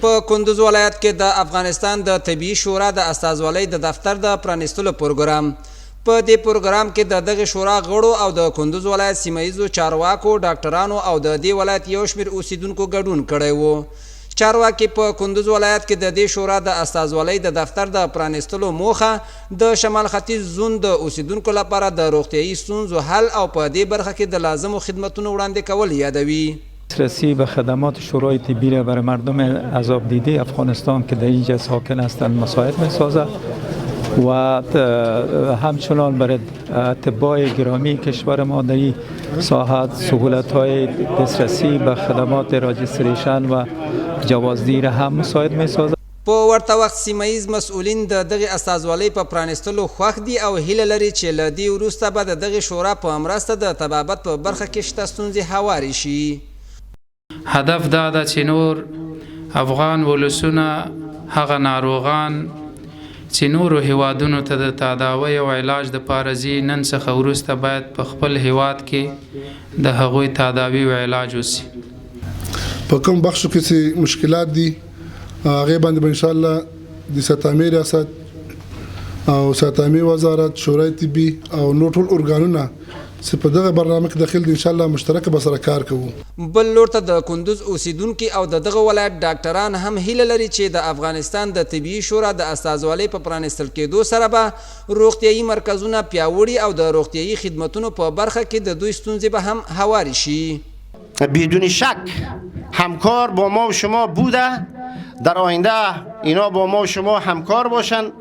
په کندوز ولایت کې د افغانستان د طبیعي شورا د استازولۍ د دفتر د پرانیستلو پروګرام. په دې پروګرام کې د دغې شورا غړو او د کندوز ولایت سیمه ییزو چارواکو، ډاکټرانو او د دې ولایت یو شمېر اوسېدونکو ګډون کړی و. چارواکي په کندوز ولایت کې د دې شورا د استازولۍ د دفتر د پرانیستلو موخه د شمال ختیځ زون د اوسېدونکو لپاره د روغتیايي ستونزو حل او په دې برخه کې د لازمو خدمتونو وړاندې کول یادوي. دسترسی به خدمات شورای طبی را برای مردم عذاب دیده افغانستان که در اینجا ساکن هستند مساعد میسازد و همچنان برای اطبای گرامی کشور ما در این ساحت سهولت های دسترسی به خدمات راجستریشن و جوازدهی را هم مساعد میسازد. په ورته وخت سیمه ییز مسؤلین د دغې استازولۍ په پرانیستلو خوښ دي او هیله لري چې له دې وروسته به د دغې شورا په مرسته د طبابت په برخه کې شته ستونزې هوارې شي. هدف دا ده چې نور افغان ولسونه هغه ناروغان چې نورو هیوادونو ته د تداوۍ او علاج دپاره ځي، نن څخه وروسته باید په خپل هیواد کې د هغوی تداوي او علاج وسي. په کوم بخشو کې چې مشکلات دي هغه باندې به ان شاء الله د ستامي ریاست او ستامي وزارت، شورای طبي او نور ټول ارګانونه چې په دغه برنامه کې داخل دي، ان شاء الله مشترکه به سره کار کوو. بل لور ته د کندوز اوسېدونکي او د دغه ولایت ډاکټران هم هیله لري چې د افغانستان د طبیعي شورا د استازولۍ په پرانیستل کېدو سره به روغتیايي مرکزونه پیاوړي او د روغتیايي خدمتونو په برخه کې د دوی ستونزې به هم هوارې شي. بدون شک همکار با ما و شما بوده، در آینده اینا با ما و شما همکار باشند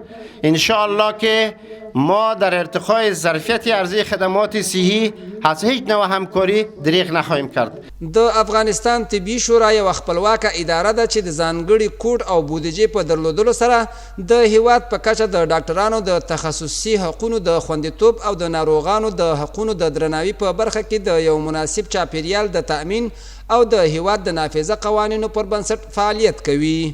ان شاء الله که ما در ارتقای ظرفیت عرضه خدمات صحی از هیچ نوع همکاری دریغ نخواهیم کرد. د افغانستان طبي شورا یوه خپلواکه اداره ده چې د ځانګړي کوډ او بودیجې په درلودلو سره د هېواد په کچه د ډاکټرانو د تخصصي حقونو د خوندیتوب او د ناروغانو د حقونو د درناوي په برخه کې د یو مناسب چاپېریال د تأمین او د هېواد د نافذه قوانینو پر بنسټ فعالیت کوي.